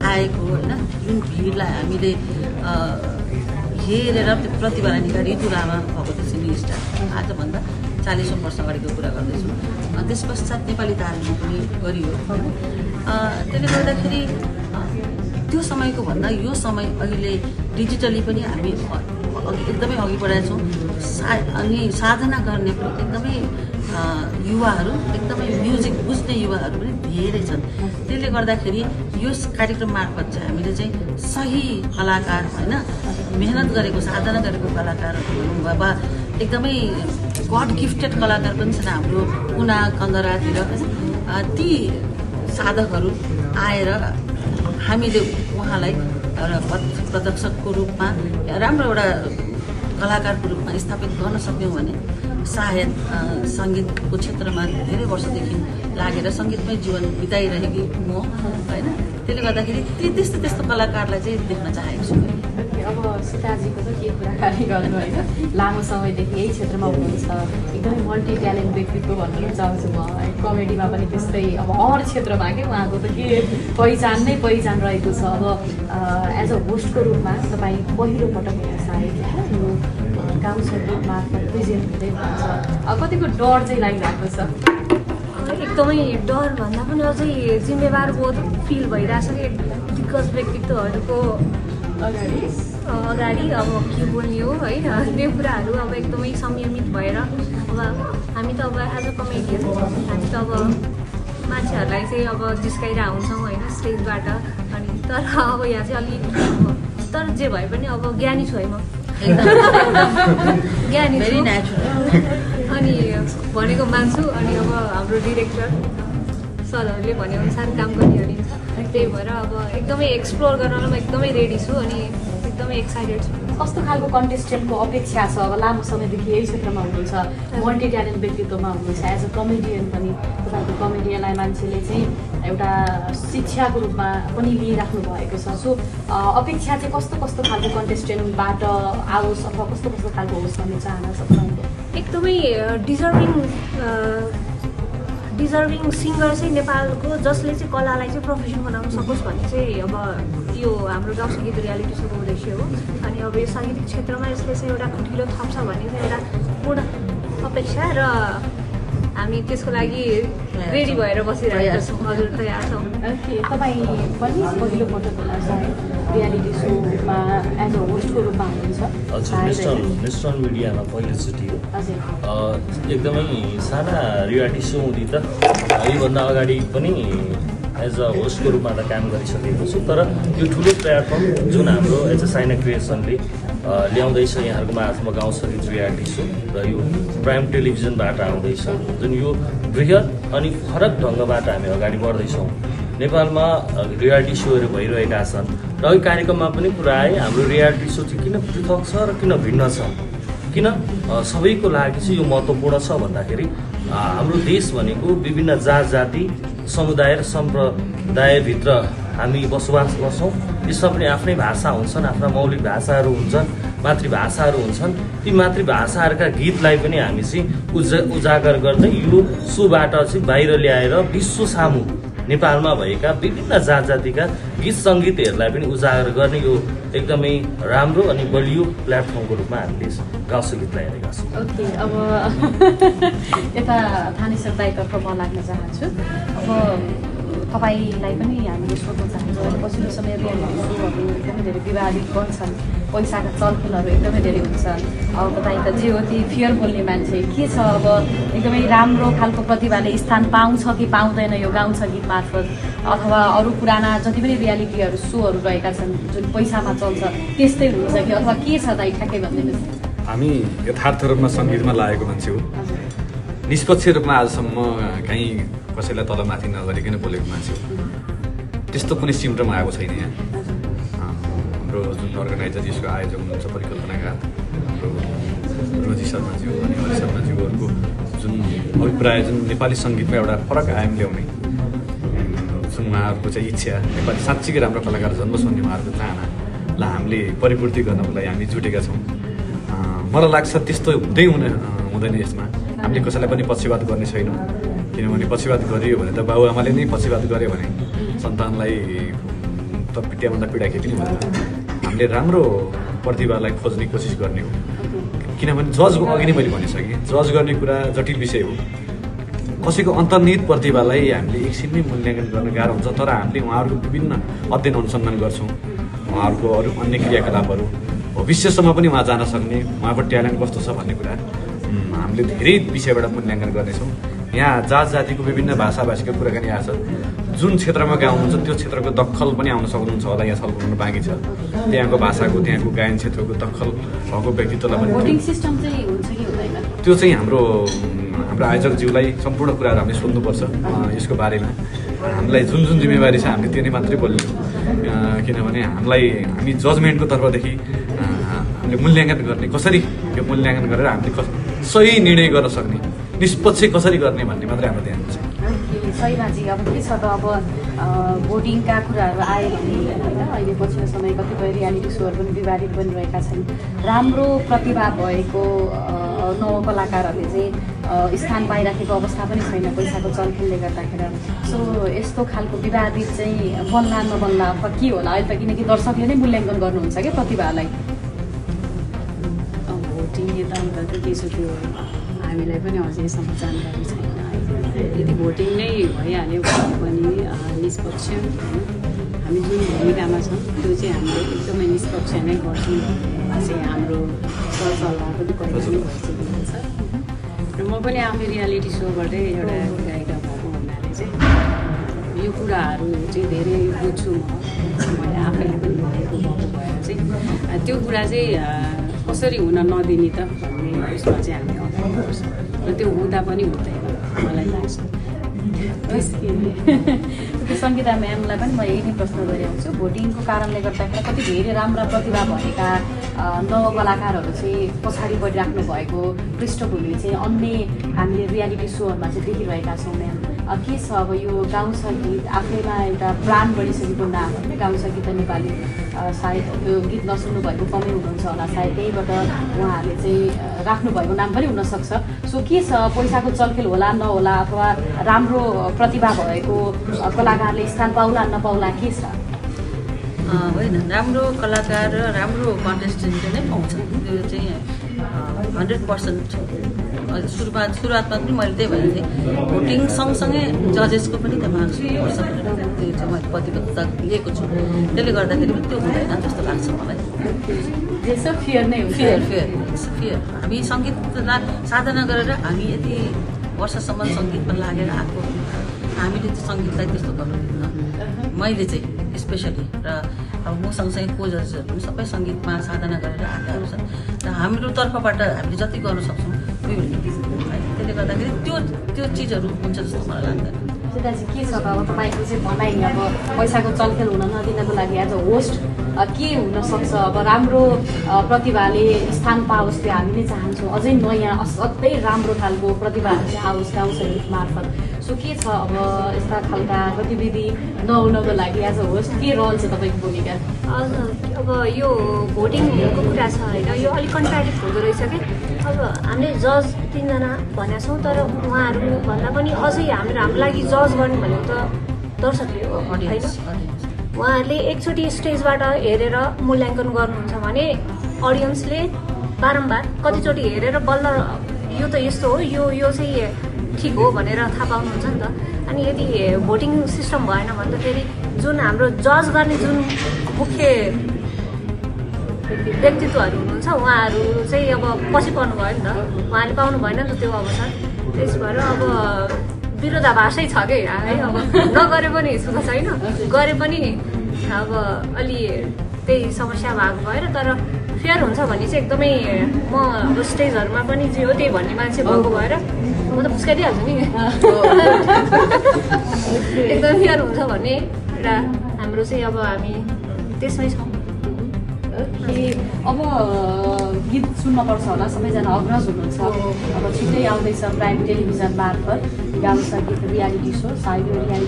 आएको होइन जुन भिडलाई हामीले हेरेर त्यो प्रतिभालाई निकाली टुलामा भएको त्यो सिने स्टार आजभन्दा 40औं वर्ष अगाडिको कुरा गर्दैछु। त्यस पश्चात नेपाली तालमा पनि गरियो होइन। त्यसले गर्दाखेरि त्यो समयको भन्दा यो समय अहिले डिजिटली पनि हामी एकदमै अघि बढाएका छौँ। अनि साधना गर्ने पनि एकदमै युवाहरू, एकदमै म्युजिक बुझ्ने युवाहरू पनि धेरै छन्। त्यसले गर्दाखेरि यो कार्यक्रम मार्फत चाहिँ हामीले चाहिँ सही कलाकार होइन, मेहनत गरेको साधना गरेको कलाकार वा एकदमै गड गिफ्टेड कलाकार पनि छन् हाम्रो कुना कन्दरातिर होइन। ती साधकहरू आएर हामीले उहाँलाई एउटा पथ प्रदर्शकको रूपमा राम्रो एउटा कलाकारको रूपमा स्थापित गर्न सक्यौँ भने सायद सङ्गीतको क्षेत्रमा धेरै वर्षदेखि लागेर सङ्गीतमै जीवन बिताइरहेकी म होइन। त्यसले गर्दाखेरि त्यस्तो त्यस्तो कलाकारलाई चाहिँ देख्न चाहेको छु। अब सीताजीको त के कुराकानी गर्नु होइन, लामो समयदेखि यही क्षेत्रमा हुनुहुन्छ, एकदमै मल्टी ट्यालेन्ट व्यक्तित्व भन्नु चाहन्छु म। कमेडीमा पनि त्यस्तै, अब हर क्षेत्रमा के उहाँको त के पहिचान नै पहिचान रहेको छ। अब एज अ होस्टको रूपमा तपाईँ पहिलो पटक सायद यो गाउँ सङ्गीत मार्फत प्रेजेन्ट हुँदै हुनुहुन्छ, कतिको डर चाहिँ लागिरहेको छ? एकदमै डर भन्दा पनि अझै जिम्मेवार बोध फिल भइरहेछ कि दिग्गज व्यक्तित्वहरूको अगाडि अब के बोल्ने हो होइन। त्यो कुराहरू अब एकदमै संयमित भएर अब हामी त अब एज अ कमेडियन हामी त अब मान्छेहरूलाई चाहिँ अब जिस्काइरहेको हुन्छौँ होइन स्टेजबाट। अनि तर अब यहाँ चाहिँ अलिक तर जे भए पनि अब ज्ञानी छु है म, ज्ञानी भेरी नेचुरल अनि भनेको मान्छु। अनि अब हाम्रो डिरेक्टर सरहरूले भनेअनुसार काम गरिहालिन्छ। त्यही भएर अब एकदमै एक्सप्लोर गर्नलाई म एकदमै रेडी छु अनि एकदमै एक्साइटेड छु। कस्तो खालको कन्टेस्टेन्टको अपेक्षा छ? अब लामो समयदेखि यही क्षेत्रमा हुनुहुन्छ, मल्टी ट्यालेन्ट व्यक्तित्वमा हुनुहुन्छ, एज अ कमेडियन पनि तपाईँको कमेडियनलाई मान्छेले चाहिँ एउटा शिक्षाको रूपमा पनि लिइराख्नु भएको छ। सो अपेक्षा चाहिँ कस्तो कस्तो खालको कन्टेस्टेन्टबाट आओस् अथवा कस्तो कस्तो खालको होस् भन्ने चाहना छ तपाईँको? एकदमै डिजर्भिङ सिङ्गर चाहिँ नेपालको जसले चाहिँ कलालाई चाहिँ प्रोफेसन बनाउन सकोस् भन्ने चाहिँ अब यो हाम्रो गाउँ सङ्गीत रियालिटी सोको उद्देश्य हो। अनि अब यो साङ्गीतिक क्षेत्रमा यसले चाहिँ एउटा खुट्टिलो थप्छ भन्ने चाहिँ एउटा पूर्ण अपेक्षा र हामी त्यसको लागि रेडी भएर बसिरहेका छौँ। हजुर तयार छौँ। तपाईँ पनि पहिलो पटक होला सायद रियालिटी सोमा एज अ होस्टको रूपमा हुनुहुन्छ? हजुर, नेसनल मिडियामा पहिलोचोटि हो। एकदमै साना रियालिटी सो हुँदै त योभन्दा अगाडि पनि एज अ होस्टको रूपमा त काम गरिसकेको छु। तर यो ठुलो प्लेटफर्म जुन हाम्रो एज अ साइना क्रिएसनले ल्याउँदैछ यहाँहरूको माझमा गाउँ सङ्गीत रियालिटी सो र यो प्राइम टेलिभिजनबाट आउँदैछ, जुन यो बृहत अनि फरक ढङ्गबाट हामी अगाडि बढ्दैछौँ। नेपालमा रियालिटी सोहरू भइरहेका छन् र यो कार्यक्रममा पनि कुरा आए हाम्रो रियालिटी सो चाहिँ किन पृथक छ र किन भिन्न छ, किन सबैको लागि चाहिँ यो महत्त्वपूर्ण छ भन्दाखेरि हाम्रो देश भनेको विभिन्न जात जाति समुदाय र सम्प्रदायभित्र हामी बसोबास गर्छौँ। यसमा पनि आफ्नै भाषा हुन्छन्, आफ्ना मौलिक भाषाहरू हुन्छन्, मातृभाषाहरू हुन्छन्। ती मातृभाषाहरूका गीतलाई पनि हामी चाहिँ उजागर गर्दै यो सोबाट चाहिँ बाहिर ल्याएर विश्व सामु नेपालमा भएका विभिन्न जात जातिका गीत सङ्गीतहरूलाई पनि उजागर गर्ने यो एकदमै राम्रो अनि बलियो प्लेटफर्मको रूपमा हामीले गाउँ सङ्गीतलाई हेरेका छौँ। ओके, अब यता थानेश्वर दाइतर्फ म लाग्न चाहन्छु। अब तपाईँलाई पनि हामीले सोध्न चाहन्छौँ, पछिल्लो समय रियालिटी सोहरू एकदमै धेरै विवादित बन्छन्, पैसाका चलखेलहरू एकदमै धेरै हुन्छन्। अब तपाईँ त जे हो ती फियर बोल्ने मान्छे के छ, अब एकदमै राम्रो खालको प्रतिभाले स्थान पाउँछ कि पाउँदैन यो गाउँ सङ्गीत मार्फत, अथवा अरू पुराना जति पनि रियालिटीहरू सोहरू रहेका छन् जुन पैसामा चल्छ त्यस्तै हुन्छ कि अथवा के छ दाइ ठ्याक्कै भनिदिनुहोस्? हामी यथार्थ रूपमा सङ्गीतमा लागेको मान्छे हो, निष्पक्ष रूपमा आजसम्म कहीँ कसैलाई तलमाथि नगरिकन बोलेको मान्छे हो। त्यस्तो कुनै सिम्टम आएको छैन यहाँ। हाम्रो जुन अर्गनाइजर यसको आयोजक हुनुहुन्छ परिकल्पनाका हाम्रो रोजी शर्माज्यू अनि हरि शर्माज्यूहरूको जुन अभिप्राय, जुन नेपाली सङ्गीतमा एउटा फरक आयाम ल्याउने जुन उहाँहरूको चाहिँ इच्छा, नेपाली साँच्चीकै राम्रो कलाकार जन्मोस् भन्ने उहाँहरूको चाहनालाई हामीले परिपूर्ति गर्नको लागि हामी जुटेका छौँ। मलाई लाग्छ त्यस्तो हुँदैन यसमा। हामीले कसैलाई पनि पक्षपात गर्ने छैनौँ, किनभने पक्षपात गरियो भने त बाबुआमाले नै पक्षपात गर्यो भने सन्तानलाई त पिट्याभन्दा पिडा केही पनि हुँदैन। हामीले राम्रो प्रतिभालाई खोज्ने कोसिस गर्ने हो, किनभने जजको अघि नै मैले भनिसकेँ, जज गर्ने कुरा जटिल विषय हो। कसैको अन्तर्निहित प्रतिभालाई हामीले एकछिनमै मूल्याङ्कन गर्न गाह्रो हुन्छ, तर हामीले उहाँहरूको विभिन्न अध्ययन अनुसन्धान गर्छौँ, उहाँहरूको अरू अन्य क्रियाकलापहरू, भविष्यसम्म पनि उहाँ जान सक्ने, उहाँको ट्यालेन्ट कस्तो छ भन्ने कुरा हामीले धेरै विषयबाट मूल्याङ्कन गर्नेछौँ। यहाँ जात जातिको विभिन्न भाषाभाषीको कुराकानी आएको छ, जुन क्षेत्रमा गाउनुहुन्छ त्यो क्षेत्रको दखल पनि आउन सक्नुहुन्छ होला, यहाँ छलफल हुनु बाँकी छ। त्यहाँको भाषाको, त्यहाँको गायन क्षेत्रको दखल भएको व्यक्तित्वलाई पनि भोटिङ सिस्टम चाहिँ हुन्छ कि हुँदैन? त्यो चाहिँ हाम्रो आयोजकज्यूलाई सम्पूर्ण कुराहरू हामीले सोध्नुपर्छ यसको बारेमा। हामीलाई जुन जुन जिम्मेवारी छ हामीले त्यो नै मात्रै बोल्छौँ, किनभने हामी जजमेन्टको तर्फदेखि हामीले मूल्याङ्कन गर्ने, कसरी यो मूल्याङ्कन गरेर हामीले सही निर्णय गर्न सक्ने, निष्पक्ष कसरी गर्ने भन्ने मात्रै हाम्रो ध्यान छ। सही बाजी। अब के छ त, अब भोटिङका कुराहरू आयो भने होइन, अहिले पछिल्लो समय कतिपय रियालिटी सोहरू पनि विवादित बनिरहेका छन्। राम्रो प्रतिभा भएको नवकलाकारहरूले चाहिँ स्थान पाइराखेको अवस्था पनि छैन पैसाको चलखेलले गर्दाखेरि। सो यस्तो खालको विवादित चाहिँ बन्ला नबन्ला अथवा के होला अहिले त, किनकि दर्शकले नै मूल्याङ्कन गर्नुहुन्छ क्या प्रतिभालाई। भोटिङ त अन्त के छ त्यो हामीलाई पनि अझैसम्म जानकारी छैन। यदि भोटिङ नै भइहाल्यो भने निष्पक्ष हामी जुन भूमिकामा छौँ त्यो चाहिँ हामीले एकदमै निष्पक्ष नै गर्छौँ चाहिँ हाम्रो सरसल्लाह पनि कहिले पनि भइसकेको छ। र म पनि आफै रियालिटी सोबाटै एउटा गायिका भएको हुनाले चाहिँ यो कुराहरू चाहिँ धेरै बुझ्छु। मैले आफैले पनि भएको भएर चाहिँ त्यो कुरा चाहिँ कसरी हुन नदिने त भन्ने उसमा चाहिँ हामीले अगाडि बढ्छ र त्यो हुँदा पनि हुँदैन मलाई लाग्छ। सङ्गीता म्यामलाई पनि म यही नै प्रश्न गरिरहेको छु। भोटिङको कारणले गर्दाखेरि कति धेरै राम्रा प्रतिभा भएका नवकलाकारहरू चाहिँ पछाडि बढिराख्नु भएको पृष्ठभूमि चाहिँ अन्य हामीले रियालिटी सोहरूमा चाहिँ देखिरहेका छौँ म्याम। के छ अब यो गाउँ सङ्गीत आफैमा एउटा ब्रान्ड बढिसकेको नाम होइन, गाउँ सङ्गीत नेपाली सायद यो गीत नसुन्नु भएको कमै हुनुहुन्छ होला, सायद त्यहीबाट उहाँहरूले चाहिँ राख्नुभएको नाम पनि हुनसक्छ। सो के छ, पैसाको चलखेल होला नहोला अथवा राम्रो प्रतिभा भएको कलाकारले स्थान पाउला नपाउला के छ? होइन, राम्रो कलाकार र राम्रो कन्टेस्टेन्टले नै पाउँछ, त्यो चाहिँ 100%। सुरुवातमा पनि मैले त्यही भनेको थिएँ, भोटिङ सँगसँगै जजेसको पनि त्यहाँ सुन्नुपर्छ भनेर त्यो चाहिँ मैले प्रतिबद्धता लिएको छु। त्यसले गर्दाखेरि पनि त्यो हुँदैन जस्तो लाग्छ मलाई। फियर नै हो, फियर। हामी सङ्गीतलाई साधना गरेर हामी यति वर्षसम्म सङ्गीतमा लागेर आएको, हामीले त्यो सङ्गीतलाई त्यस्तो गर्नु दिन्न मैले चाहिँ स्पेसली। र अब म सँगसँगै को जजेसहरू पनि सबै सङ्गीतमा साधना गरेर आएकाहरू छन् र हाम्रो तर्फबाट हामीले जति गर्न सक्छौँ त्यसले गर्दाखेरि त्यो चिजहरू हुन्छ जस्तो मलाई लाग्दैन। सीता चाहिँ के छ त, अब तपाईँको चाहिँ भनाइ अब पैसाको चलखेल हुन नदिनको लागि एज अ होस्ट के हुनसक्छ? अब राम्रो प्रतिभाले स्थान पाओस् त्यो हामी नै चाहन्छौँ, अझै नयाँ असाध्यै राम्रो खालको प्रतिभाहरू चाहिँ आओस् गाउँ सङ्गीत मार्फत। सो के छ अब यस्ता खालका गतिविधि नहुनको लागि एज अ होस्ट के रहल छ तपाईँको भूमिका? अब यो भोटिङको कुरा छ होइन, यो अलिक कन्ट्राडिक्ट हुँदो रहेछ कि। अब हामीले जज 3 जना भनेका छौँ, तर उहाँहरू भन्दा पनि अझै हाम्रो लागि जज गर्ने भनेको त दर्शकले हो होइन। उहाँहरूले एकचोटि स्टेजबाट हेरेर मूल्याङ्कन गर्नुहुन्छ भने अडियन्सले बारम्बार कतिचोटि हेरेर बल्ल यो त यस्तो हो, यो चाहिँ ठिक हो भनेर थाहा पाउनुहुन्छ नि त। अनि यदि भोटिङ सिस्टम भएन भने त फेरि जुन हाम्रो जज गर्ने जुन मुख्य व्यक्तित्वहरू हुनुहुन्छ उहाँहरू चाहिँ अब पछि पर्नु भयो नि त, उहाँले पाउनु भएन नि त त्यो अवसर। त्यस भएर अब विरोधाभासै छ कि है, अब नगरे पनि सुख छैन, गरे पनि अब अलि त्यही समस्या भएको भएर। तर फेयर हुन्छ भने चाहिँ एकदमै म अब स्टेजहरूमा पनि जे हो त्यही भन्ने मान्छे भएको भएर म त फुस्काइदिइहाल्छु नि। एकदम फेयर हुन्छ भन्ने एउटा हाम्रो चाहिँ अब हामी त्यसमै छौँ। अब गीत सुन्नुपर्छ होला, सबैजना अग्रज हुनुहुन्छ। अब छिट्टै आउँदैछ प्राइम टेलिभिजन मार्फत गाउँ सङ्गीत रियालिटी सो, सायद यो रियालिटी